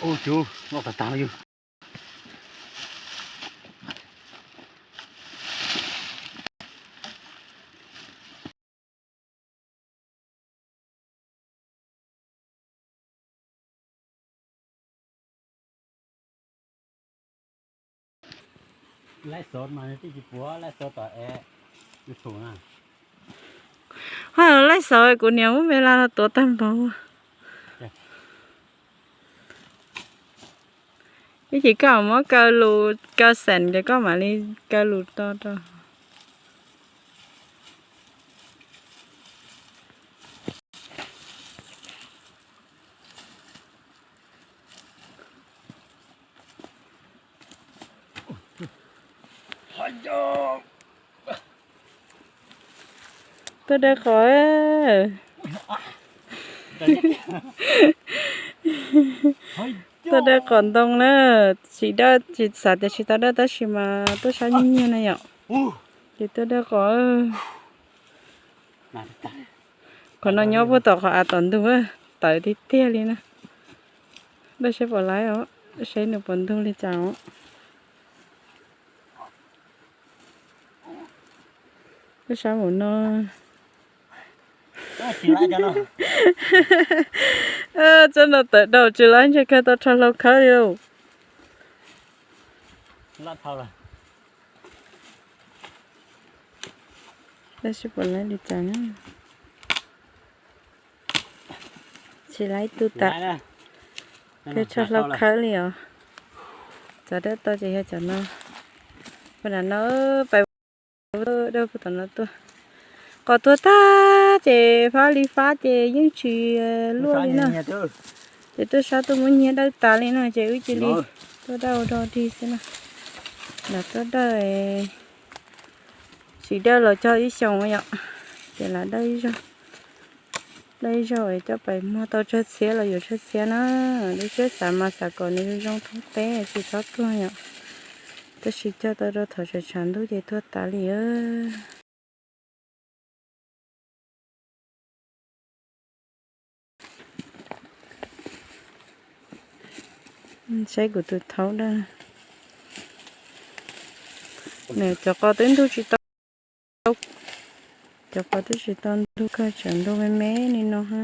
Ua cuv loj tag tag yus. Laib xov mas tsis pub laib xov tom es YouTube na. Ho laib xov kuv niam muab me las los tuav tag npaum. Ib chim koj muab kaw lus kaw xeem ces koj mam li kaw lus to rau. Tuaj dawb qos. Tuaj dawb qos ntoo na. Tsis dawb, tsis xav tias tsis tau dawb tab sis mas tuaj sab nyiag nyiag na yom. Ces tuaj dawb qos. Qhov no nyob puag tom qhov av tom ntug, tawv tiag tiag li na. Dawb saib puas laib os, saib nws puas ntug li cas os. Dawb sab mus no. Tsob no tawv dhau tsis laib ntshe kawg tau rho hlau khawb li lauj. Tab sis puas laib li cas na. Tsis laib tu tas. Kawg tso hlau khawb li os. Cov dawb tau ces yog cov no. Pab nram no pais dawb puag tom no tuaj. Qos tuag tag ces fab li fab ces yeej tsis luaj li na. Ces tuaj sab tuaj muab nyiag dawb tas li no ces wb cia li tuaj dawb ua dog dig xwb na. Los tuaj dawb, tsis dawb los cog ib xyoos yom, ces lam dawb ib zaug. Dawb ib zaug es coj pais muag tau tsawg txhiab los yuav tsawg txhiab na. Lub siab xav mas xav kom nws zoo zoo thoob teb tsis txhob tuag yom. Tab sis cog tau rau thaum tshav tshav ntuj ces tuag tas li. Saib kuv tus thaub dawb. Nws cov qos twb ntug tsis tau. Cov qos twb tsis tau ntug kawg, tseem ntug me me li no ha.